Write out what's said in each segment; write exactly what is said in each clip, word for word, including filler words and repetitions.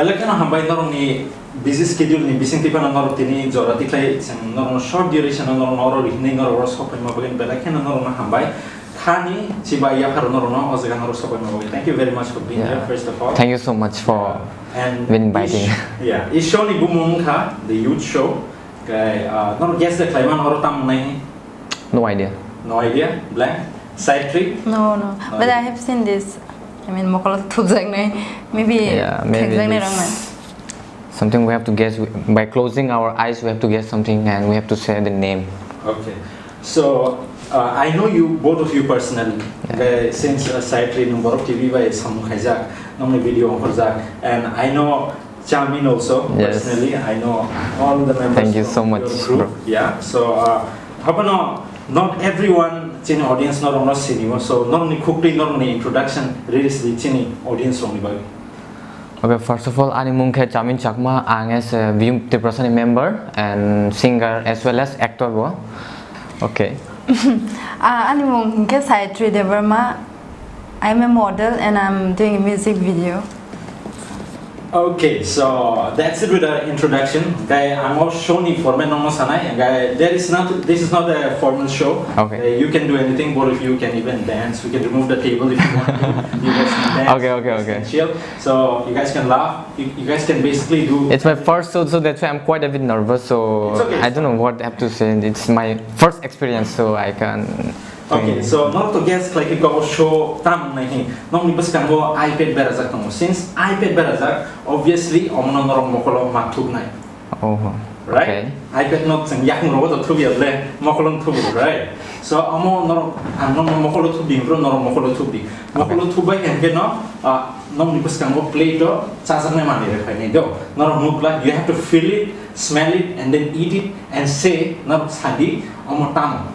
Belai kheno hambai norokni busy schedule ni bisingtwi phano norok tini jora tikhlai chwng norokno short duration o norokno oro rihinwi norok oro sok phaima bagwi belai kheno norokno hambai. Thani chiba yapharo norokno o jaga norok sok phaima bagwi. Thank you very much for being here, first of all. Thank you so much for inviting. And yeah, i show ni bumung wngkha The Youth Show. Okay, uh, norok guess de khlaiman oro tamo nai? No idea. No idea? Blank? Side trip? No, no. But I have seen this. I mean, mokolo thupjaknai. Maybe, yeah, maybe thangjaknai this rang nai. Something we have to guess. We, by closing our eyes, we have to guess something and we have to say the name. Okay. So, uh, I know you, both of you personally. Yeah. Okay, since, uh, Side Trip nwng Borok T V bai samung khaijak, nwngni video ongkhorjak, and I know Chamin also, yes, personally, I know all the members. Thank you so much, your group, bro. Yeah, so, uh, haphano not everyone chini audience norokno sinio, so norokni khuktwi norokni introduction release di chini audience rokni bagwi. Okay, first of all, ani mung khe Chamin Chakma, ang as a Biyum Tiprasani member and singer as well as actor bo. Okay. Ah, ani mung khe Sahitri Debbarma. I'm a model and I'm doing a music video. Okay, so that's it with the introduction. Khe ang o show ni format no sanai. Khe there is not, this is not a formal show. Okay. Uh, you can do anything, both of you can even dance. We can remove the table if you want to. You guys can dance. Okay, okay, okay. You guys can chill. So you guys can laugh. You, you guys can basically do. It's my first show, so that's why I'm quite a bit nervous. So it's okay, I don't know what I have to say. It's my first experience, so I can. Okay, so norok to guess khlai khe kok show tam nai hi. Nokni bwskango iPad berajak tongo. Since iPad berajak, obviously omono norok mokolo ma thuknai. Oh, right? Okay. iPad no chwng yakung rogo to thubya le, mokolo thubya, right? So omo norok ang no mokolo thubdi, bro, norok mokolo thubdi. Okay. Mokolo thubai hwnkhe no, ah, nokni bwskango plate o chajaknai manwi rok phainai do. Norok nukla, you have to feel it, smell it, and then eat it, and say, norok sadi, omo tamo.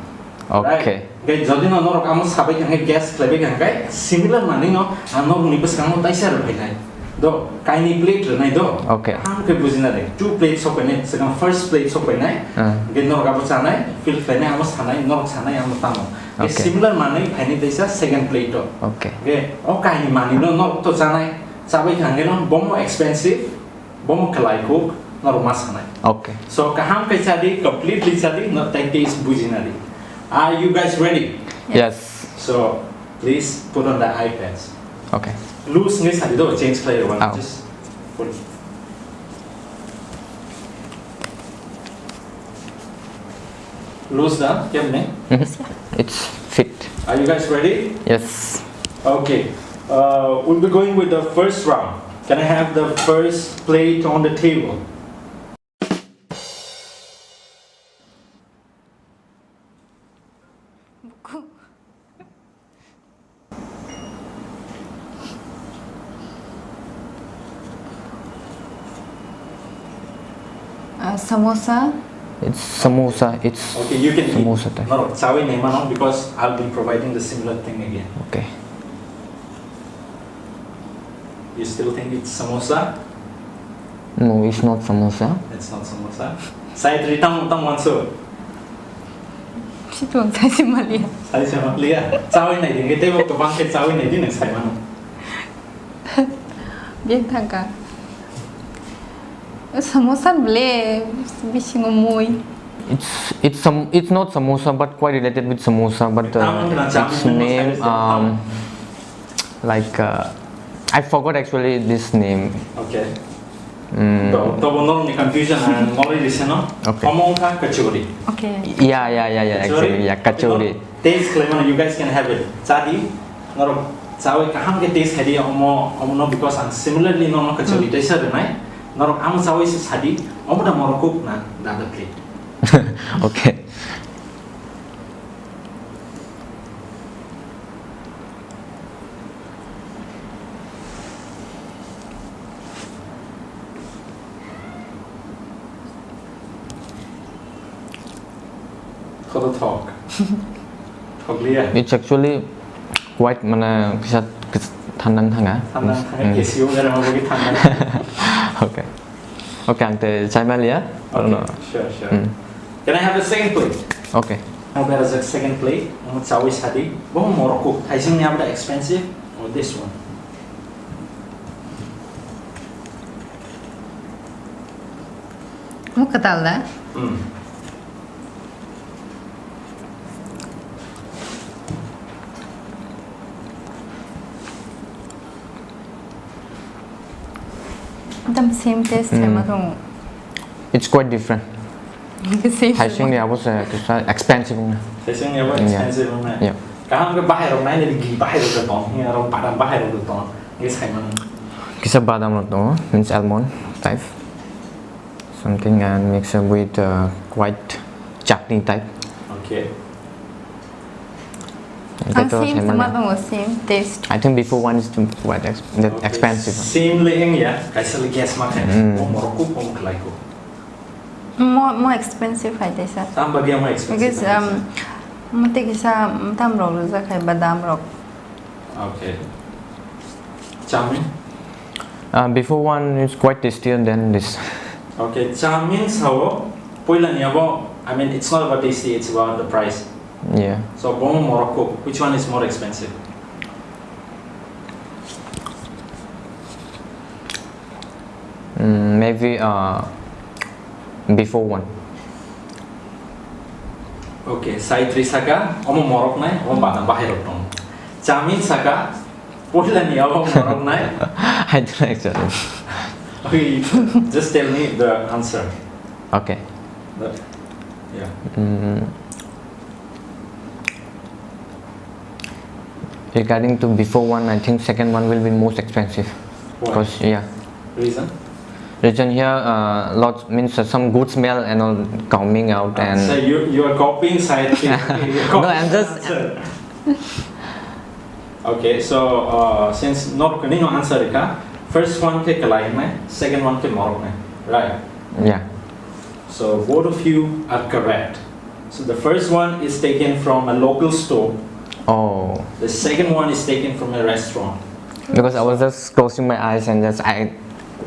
Right? Okay. Hwnkhe jodi no norok amo sabai kha hwnkhe guess khlaibai kha hwnkhe similar manwi no ang norokni bwskango taisa rwphainai. Do, kainwi plate rwnai do. Okay. Kaham khe bujina de. Two plate sokphainai, swkang first plate sokphainai. Ah. Hwnkhe norok abo chanai, feel khlainai, amo sanai, norok sanai, amo tamo. Hwnkhe okay, similar manwi phainai taisa second plate o. Okay. Hwnkhe o kainwi manwi no norok to chanai, chabai kha hwnkhe no bomo expensive. Bomo kwlai kuk, norok ma sanai. Okay. So, kaham khe chadi, completely chadi, no, tei taste bujina di. Are you guys ready? Yes. So, please put on the iPads. Okay. Loose ngai sadi do, change khlai rwna. Oh. Just put. Loose da, kemne? Mhm. It's fit. Are you guys ready? Yes. Okay. Uh, we'll be going with the first round. Can I have the first plate on the table? Uh, samosa. It's samosa. It's okay, you can eat. Samosa type. No, no, chawi naima no, because I'll be providing the similar thing again. Okay. You still think it's samosa? No, it's not samosa. It's not samosa. Side ri tam tam wanso. Sitwng sai se maliya. Sai se maliya. Chawi nai ding, tei bo kwbang khe chawi nai di, nang sai mano. Biyang thangka. Samosa ble bisingo mui. It's, it's some, it's not samosa, but quite related with samosa, but, uh, its name, um, like, uh, I forgot actually this name. Okay. Mm. To, to bo norokni confusion ang ngolai risa no. Okay. Omo wngkha kachori. Okay. Yeah, yeah, yeah, yeah, kachori? Actually, yeah, kachori. Taste khlai mano, you guys can have it. Chadi, norok chawi kaham khe taste khaidi omo, omo no, because ang similarly no, no kachori taste rinai. Norok amo chawi se sadi, omo da morok kuk na dada plate. Okay. Khoto thok. Thokliya. It's actually quite, mane, kisa, kisa thandang thanga. Thandang thanga, mm. K C O gara mabo ki thandang. Okay. Okay, ang te chai maliya. Okay, no. Sure, sure. Mm. Can I have a second plate? Okay. Ang berajak second plate, ang chawi sadi. Bo morok kuk, thaising ni abda expensive or this one? Mo kwtal da? Hmm. Tam same taste. Hmm. Sama dong. It's quite different. Same. Thaising ni abo se kisa expensive wngna. Thaising ni abo. Yeah. Expensive wngna. Yeah. Kaham ke bahai rok nai ni gi bahai rok tong. Ni aro badam bahai rok tong. Ni sai man. Kisa badam rok tong, means almond type. Something and mix up with, uh, white chutney type. Okay. Ang same, same tuma tongo, same taste. I think before one is too quite ex-, that expensive. Okay. Same le eng ya, kaisa le gas ma khe. Mm. Mo morok ko pom khlai ko. Mo, mo expensive hai de sir. Tam bagya mo expensive. Because, um, mo te kisa, um, tam rok rwjak hai badam rok. Okay. Chowmein? Uh, before one is quite tastier than this. Okay, chowmein sao, poila ni abo, I mean, it's not about tasty, it's about the price. Yeah. So, bomo morok kuk, which one is more expensive? Mm, maybe, uh, before one. Okay, sai tri saka, omo morok nai, omo badam bahai rok tong. Chowmein saka, poila ni abo morok nai. I don't know actually. Okay, just tell me the answer. Okay. The, yeah. Mm. Regarding to before one, I think second one will be most expensive. Why? 'Cause, yeah. Reason? Reason here, uh, lots means, uh, some good smell and all coming out and. So you, you are copying side thing. Okay, you're copying. No, I'm just. Answer. Okay, so, uh, since not kani no answer ka, first one ke kalai nai, second one ke morok nai, right? Yeah. So both of you are correct. So the first one is taken from a local store. Oh. The second one is taken from a restaurant. Because I was just closing my eyes and just I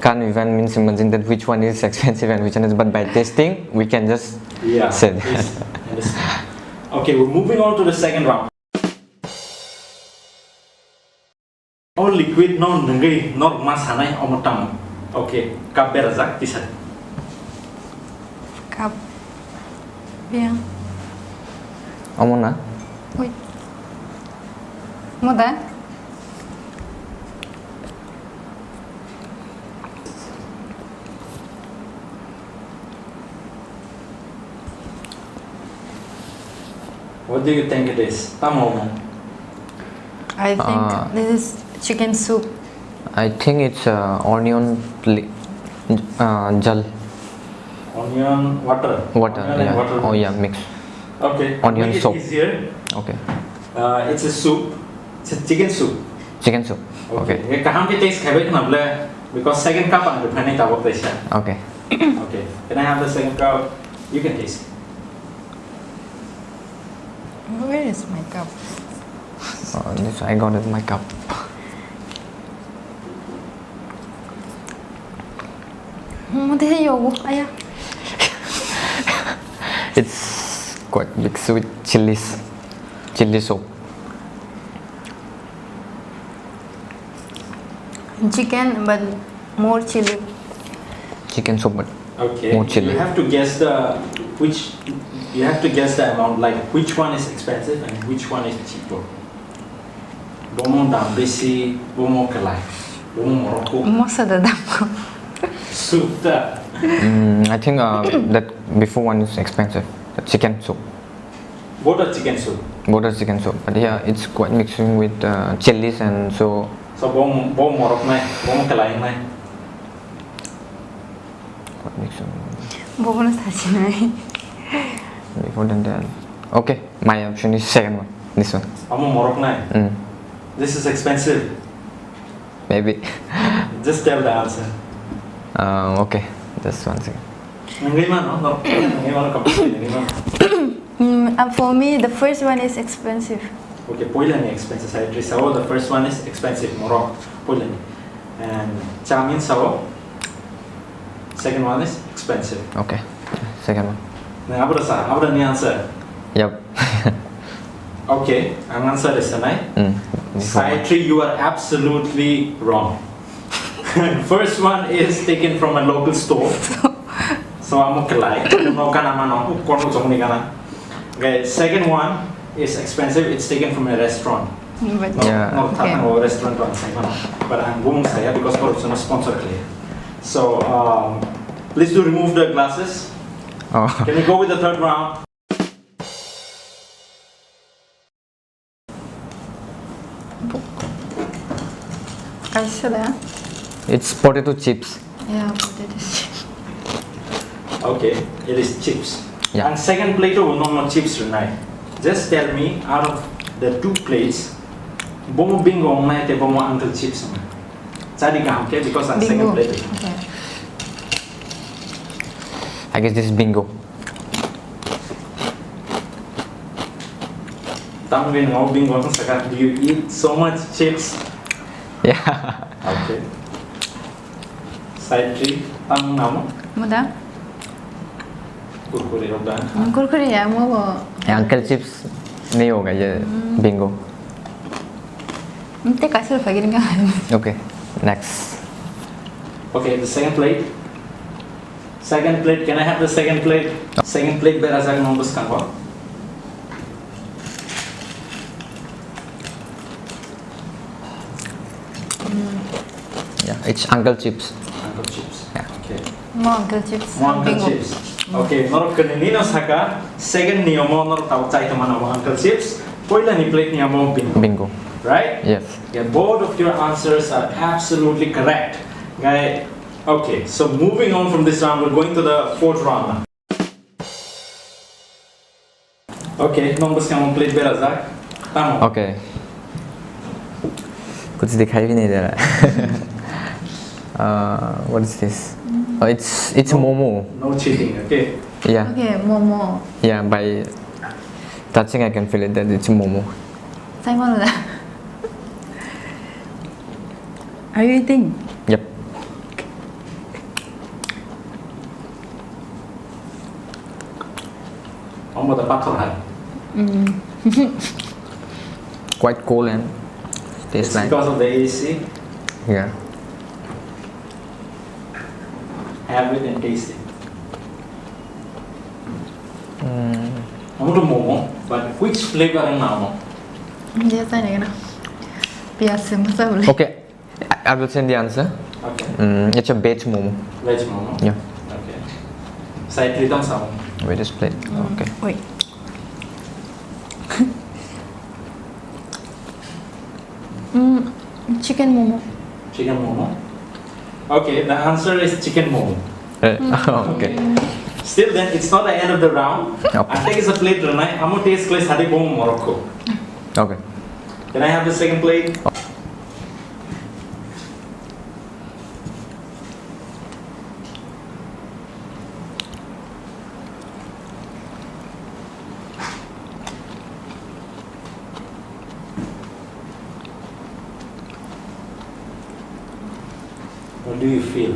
can't even means imagine that which one is expensive and which one is, but by tasting, we can just. Yeah, say that. Yes, understand. Okay, we're moving on to the second round. O liquid no nungwi norok ma sanai omo tamo. Okay, cup berajak tisa. Cup. Biyang. Omo na? Wait. Mo da? What do you think it is? Tamo omo. I think, uh, this is chicken soup. I think it's, uh, onion li-, uh, jal. Onion water. Water, onion and yeah. Water. Oh, yeah, mix. Okay. Onion soup. Make it easier. Okay. Uh, it's a soup. It's a chicken soup. Chicken soup. Okay. Okay. Kaham ke taste khaibai khna ble, because second cup ang rwphainai tabok taisa. Okay. Okay. Can I have the second cup? You can taste. Where is my cup? Oh, this I got it, my cup. Mo de yogo, aya. It's quite mixed with chilies, chili soup. Chicken, but more chili. Chicken soup, but okay, more chili. You have to guess the, which, you have to guess the amount, like, which one is expensive and which one is cheaper. Bomo dam besi, bomo kelai, bomo morok kuk. Mosa da dam kuk. Soup da. Mm, I think, uh, that before one is expensive. The chicken soup. Both are chicken soup. Both are chicken soup, but yeah, it's quite mixing with, uh, chilies and so. So bomo, bomo morok nai, bomo kelai nai. Quite mixing. Bobo no sachi nai. Before than that. Okay, my option is second one. This one. Amo morok nai. Mm. This is expensive. Maybe. Just tell the answer. Um, okay, just one second. Nangri mano, no? Nangri mano, completely nangri mano. Mm, uh, for me, the first one is expensive. Okay, poila ni expensive. I agree. So the first one is expensive, morok. Poila ni. And chowmein sao. Second one is expensive. Okay, second one. Nang abra sa, abra ni answer. Yep. Okay, ang answer is sanai. Mm, before. Side three, you are absolutely wrong. First one is taken from a local store. So amo kelai, no gana mano, kono jongni gana. Okay, second one is expensive, it's taken from a restaurant. But no, yeah. No, okay. Tatang o restaurant ang sai mano, but ang bumung saya because for some sponsor kali. So um, please do remove the glasses. Oh. Can we go with the third round? Kaisa da? It's potato chips. Yeah, potato chips. Okay, it is chips. Yeah. Ang second plate o no no chips rwnai. Just tell me out of the two plates, bomo bingo wngnai te bomo uncle chips wngnai. Chadi kaham ke because ang second plate. Okay. I guess this is bingo. Tamo bini mao bini gotong saka, "Do you eat so much chips?" Yeah. Okay. Side three, tamo namo? Muda? Kurkure rok da. Kurkure ya, mo bo. Eh, uncle chips ni yoga ye bingo. Nte kasur pagir nga. Okay, next. Okay, the second plate. Second plate, can I have the second plate? Second plate berajak no bwskango. Yeah, it's uncle chips. Uncle chips. Yeah. Okay. Mo uncle chips. Mo uncle chips. Okay, norok kene nino saka second niyomo norok tau chai tongmani abo uncle chips. Poila ni plate niyomo bingo. Bingo. Right? Yes. Yeah, both of your answers are absolutely correct. Guy, okay, so moving on from this round, we're going to the fourth round now. Okay, nong bwskang plate berajak. Tamo. Okay. Kuch dikhai bhi nahi de raha. Uh, what is this? Oh, it's it's momo. No cheating, okay? Yeah. Okay, momo. Yeah, by touching I can feel it that it's momo. Sai mano da. Are you eating? Yep. Omo da pathor hai. Mm. Quite cool and tastes nice. It's because of the A C. Yeah. Have it and taste it. Mm. Omo to momo, but which flavor ang namo? Dia tanya kena. Biasa masa boleh. Okay. I, I will send the answer. Okay. Mm, it's a veg momo. Veg momo? Yeah. Okay. Side three tang sao. Wait, just play. Mm. Okay. Wait. Mm, chicken momo. Chicken momo? Okay, the answer is chicken momo. Eh, okay. Still then, it's not the end of the round. Okay. I take is a plate rwnai, amo taste khlai sadi bom morokko. Okay. Can I have the second plate? What do you feel?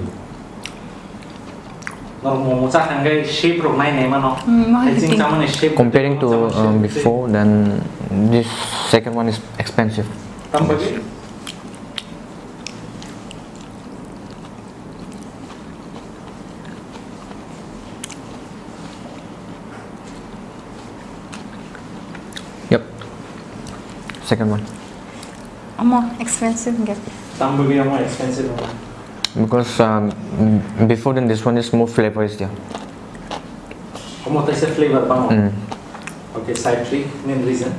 Norok momo cha thangkhe shape rok nai nai mano. Hmm, mahai. I think kiting. Chamani shape. Comparing to, chamani shape, um, before, then this second one is expensive. Tam bagwi? Yep. Second one. Amo expensive hingke. Tam bagwi amo expensive amo? Because, um, before then this one is more flavor is there. Omo taisa flavor bango. Mm. Okay, side three, main reason.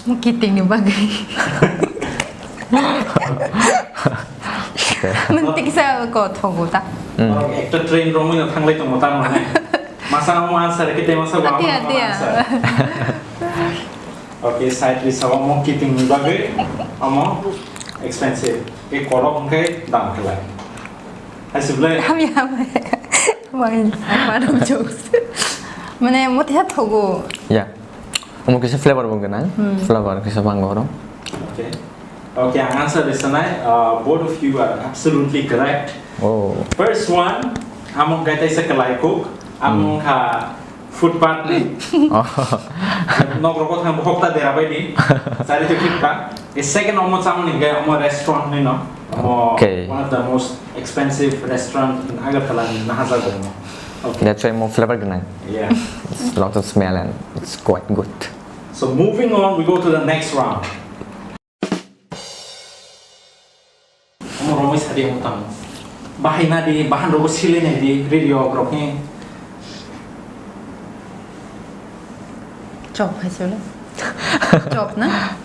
Mo kiting ni bagwi. Okay. Mung tiksa ko thogo ta. Mm. Norok ekta train romwi no thanglai tongo ta mane. Masa omo answer kete masa ba. Atia, omo atia. Answer. Okay, side three sabo omo kiting ni bagwi omo expensive. Ke korok hwnkhe dam khlai. Hai se ble. Hamya, hamya. Why? I want jokes. Mane, mo tiha thogo. Yeah. Omo kisa flavor bo gwnang. Hmm. Flavor kisa bango oro. Okay. Okay, ang answer risanai. Uh, both of you are absolutely correct. Oh. First one, amo gatai sa kalai kuk. Amo kha footpath ni. Oh. Nok rokot thang hokta dera bai di. Sari to kik ka. E second omo chamani ga omo restaurant ni no. Omo okay. One of the most Expensive restaurant in Agartala ni nahajago. Okay. That's why more flavor gwnang. Yeah. It's lot of smell and it's quite good. So moving on, we go to the next round. Omo romwi sadi omo tamo. Bahai nadi, bahan rogo sile nadi, riri ok rok ni. Chop hai silo. Chop na?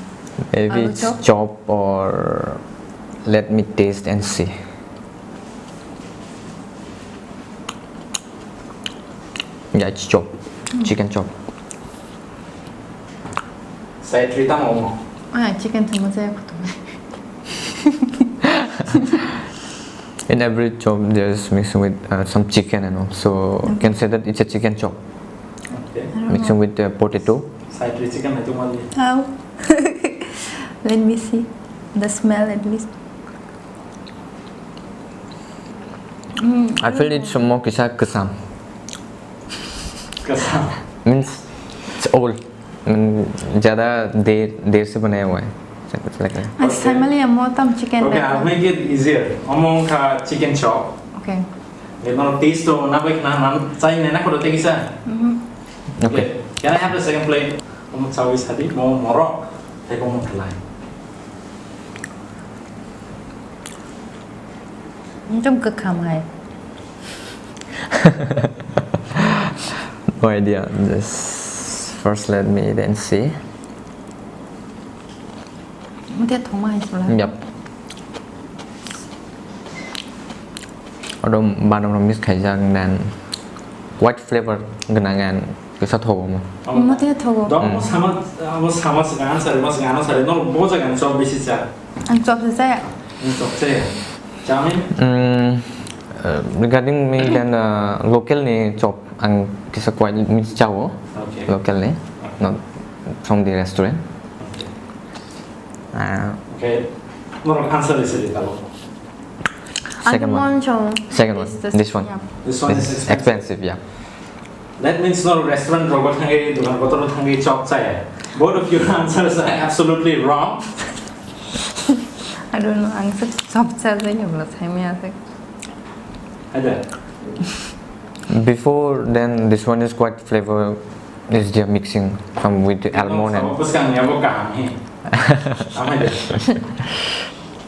Maybe Alu it's chop? Chop or let me taste and see. Yeah, it's chop. Chicken chop. Side three tamo omo. Ah, chicken tamo jaya kutu. In every chop, there's mixing with uh, some chicken and all. So you can say that it's a chicken chop. Okay. I don't Mixing know. With uh, potato. Side three chicken na tumali. How? Let me see. The smell at least. Mm, I feel it's more kisa kasam. Kasam. Means it's old. I mean, ज़्यादा देर देर से बनाया हुआ है। ऐसा कुछ लग रहा है। Ai, okay. Saimali amo tam chicken. Okay, I'll make it easier. Omo wngkha chicken chop. Okay. Eno taste to na bai khna nan chai nai na khoro tei kisa. Mhm. Okay. Okay. Can I have the second plate? Omo chawi sadi, mo morok, tei omo khlai. Ekdom kwkham hai. No idea. Just first let me then see. Muthe thoma hai sula. Yep. Ado banam rok mix khaijak then white flavor gwnang and kisa thogo mo. Muthe thogo. Dok mo sama, mo sama sega answer, mo sega answer, no bo jaga ni chop bisi cha. Ang chop se chaya. Ang chop se. Chami? Mm, uh, regarding me then uh, local ni chop ang kisa quite mix chao. Okay. Local ni, not from the restaurant. Okay. Ah. Okay. Norok answer isi di talo. Second one. Second one. This one. Yeah. This one is expensive. Expensive, yeah. That means no restaurant rogo thangwi, dukan kotor thangwi chop chaya. Both of your answers are absolutely wrong. I don't know, ang sa chop cha jai ni bla sai maya se. Ada. Before then, this one is quite flavor is there mixing some with the almond and. Bwskang ni abo kaham he. Amai de.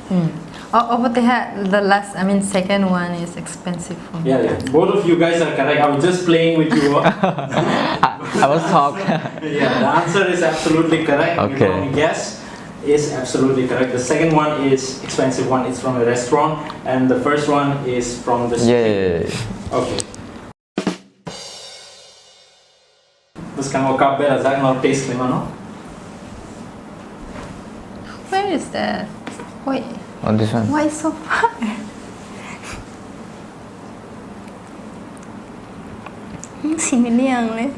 Hmm. Oh, oh, but they had the last, I mean, second one is expensive for me. Yeah, yeah. Both of you guys are correct. I was just playing with you. I was talk. Yeah, the answer is absolutely correct. Okay. Your guess is absolutely correct. The second one is expensive one. It's from a restaurant, and the first one is from the street. Yay. Okay. Bwskango cup berajak, no taste khlaimano. Where is that? Wait. Oh, this one. Why so far? Hmm, simili ang le.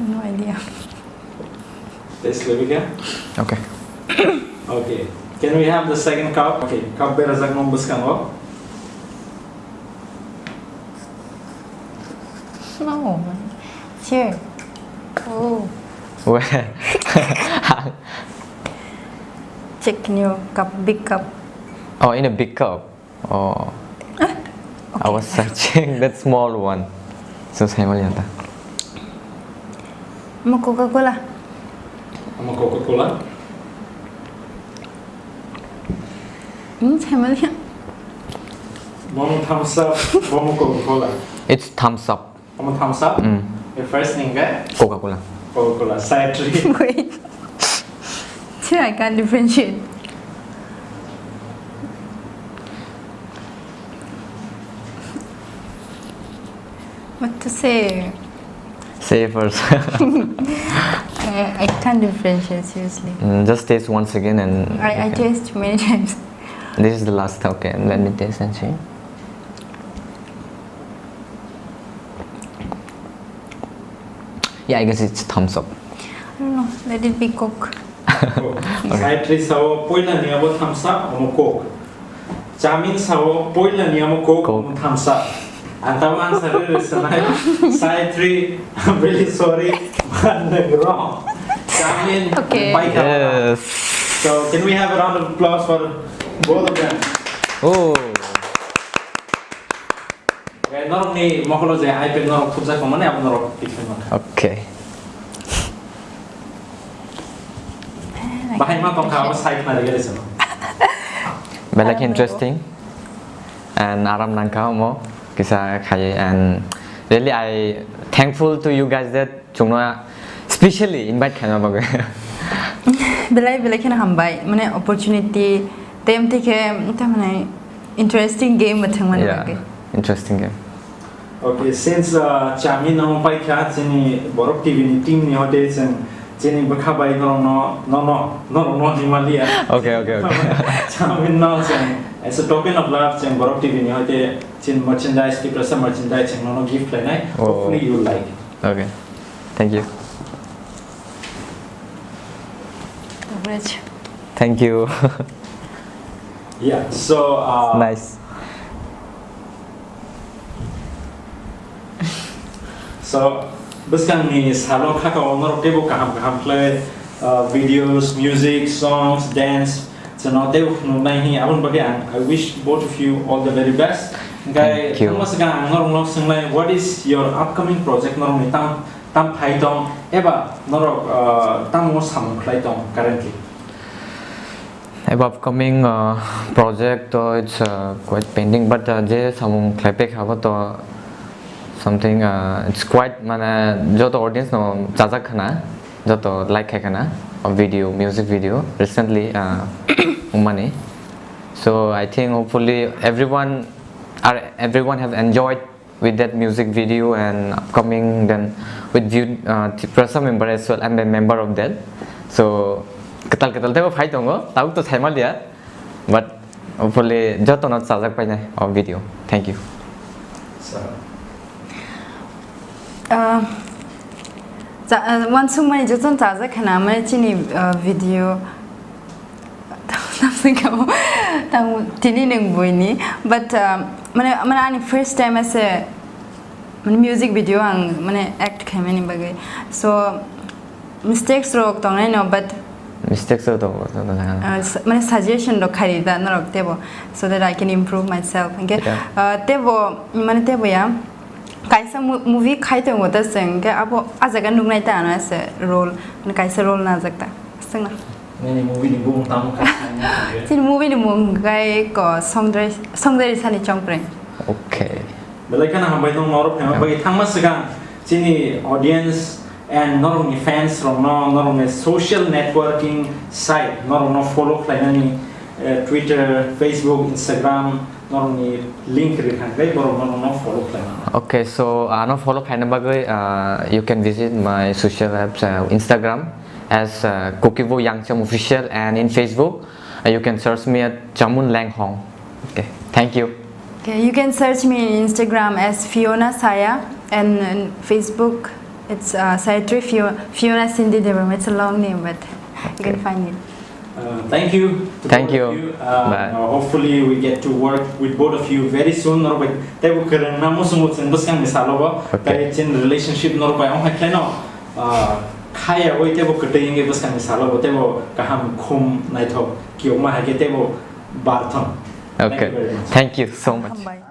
No idea. Taste lebih ya? Okay. Okay. Can we have the second cup? Okay, cup berajak nung bwskango. No. Cheers. Oh. Where? Check new cup, big cup. Oh, in a big cup. Oh. Ah, I was okay. Searching that small one. So, saimali anta. Mo Coca-Cola. Mo Coca-Cola. Hmm, saimali. Mo Thumbs Up, mo Coca-Cola. It's Thumbs Up. Omo Thumbs Up? Mm. Your first name khe? Coca-Cola. Coca-Cola. Side three. Wait. See, I can't differentiate. What to say? Say first. I, I can't differentiate, seriously. Mm, just taste once again and I, I you can taste many times. This is the last, okay. Let me taste and see. Yeah, I guess it's Thumbs Up. I don't know. Let it be Coke. Coke. Okay. Side three sao, poila ni abo Thumbs Up, omo Coke. Chamin sao poila ni amo Coke Coke. Muthamsa. Ang tamo answer ri sanai. Saitri, I'm really sorry. But wrong. Chamin, okay. Paikha. Yes. So can we have a round of applause for both of them? Oh. Okay, norokni mokolo je iPad norok thupjak mani abo norok tikhlai mankha. Okay. Bahai ma tongkha abo side na rigari sano. Belai khe interesting and aram nangkha omo kisa khaiwi and really I thankful to you guys that chwngno specially invite khaima bagwi. Belai belai kheno hambai mane opportunity tem tikhe tamane interesting game bo thangmani bagwi. Yeah, interesting game. Okay, since uh, Chamin no paikha chini Borok T V ni team ni hote chwng chini bwkha bai norok no no no norok no ni maliya. Okay, okay, okay. Chamin no chwng as a token of love chwng Borok T V ni hote chini merchandise Tiprasa merchandise chwng no no gift khlainai. Oh. Hopefully you like. Okay. Thank you. Coverage. Thank you. Yeah, so uh, nice. So bwskangni salo khaka o norok teibo kaham kaham khlai uh, videos, music, songs, dance chwngno teibo phunuknai hi aboni bagwi ang I wish both of you all the very best. Thank you. Hingke thangma swkang ang norokno swngnai, what is your upcoming project norokni tam tam phai tong eba norok uh, tamo samung khlai tong currently? Eba upcoming uh, project to it's uh, quite pending but uh, je samung khlai pekha bo to something uh, it's quite mane joto audience no chajak khana joto like khai khana o video music video recently uh, umani so I think hopefully everyone are everyone have enjoyed with that music video and upcoming then with view uh, Tiprasa member as well. I'm a member of that. So ketal ketal tebo phai tongo, tabuk to saimaliya. But hopefully joto no chajak painai o video. Thank you. So, uh, cha- uh, wansukmani joto no chajak khana mane chini uh, video. Tamswngkha tamo tini nwng buini but uh, mane mane ani first time as a mane music video ang mane act khaimani bagwi so mistakes rok tongnai no but mistakes rok tongo tongo uh, s- mane suggestion rok khairi da norok tebo so that I can improve myself okay. Yeah. Uh, tebo mane tebo ya kaisa mu- movie khai tongo ta seng ke abo ajaga nuknai ta ano ase role mane kaisa role na jakta sengna Nini movie ni bumung tamo kha? Chini movie ni mung kai ko songdari songdari sani chongpreng. Okay. Belai khana hambai tong norok phema bai thangma swkang chini audience and norok ni fans rok no norok ni social networking site norok no follow khlainani eh, Twitter, Facebook, Instagram norok ni link rikha khe borok norok no follow khlainani. Okay, so ano follow khlaina bagwi uh, you can visit my social apps uh, Instagram as uh, Kukibo Yangcham Official and in Facebook uh, you can search me at Chamun Lenghong. Okay, thank you. Okay, you can search me in Instagram as Fiona Saya and in Facebook it's uh, Sayatri Fio- Fiona Cindy Debbarma. It's a long name, but you can find it. Uh, thank you. To Thank both you. Of you. Uh, Bye. Uh, hopefully we get to work with both of you very soon. Norok bai tebo kereng namo sungo cheng bwskang ni salo bo. Okay. Tai chin relationship norok bai ong hai khlaino. Uh, khaya oi tebo keteng nge bwskang ni salo bo tebo kaham khum naithok kiyok ma hai ke tebo barthon. Okay. Thank you very much. Thank you so much. Hambai.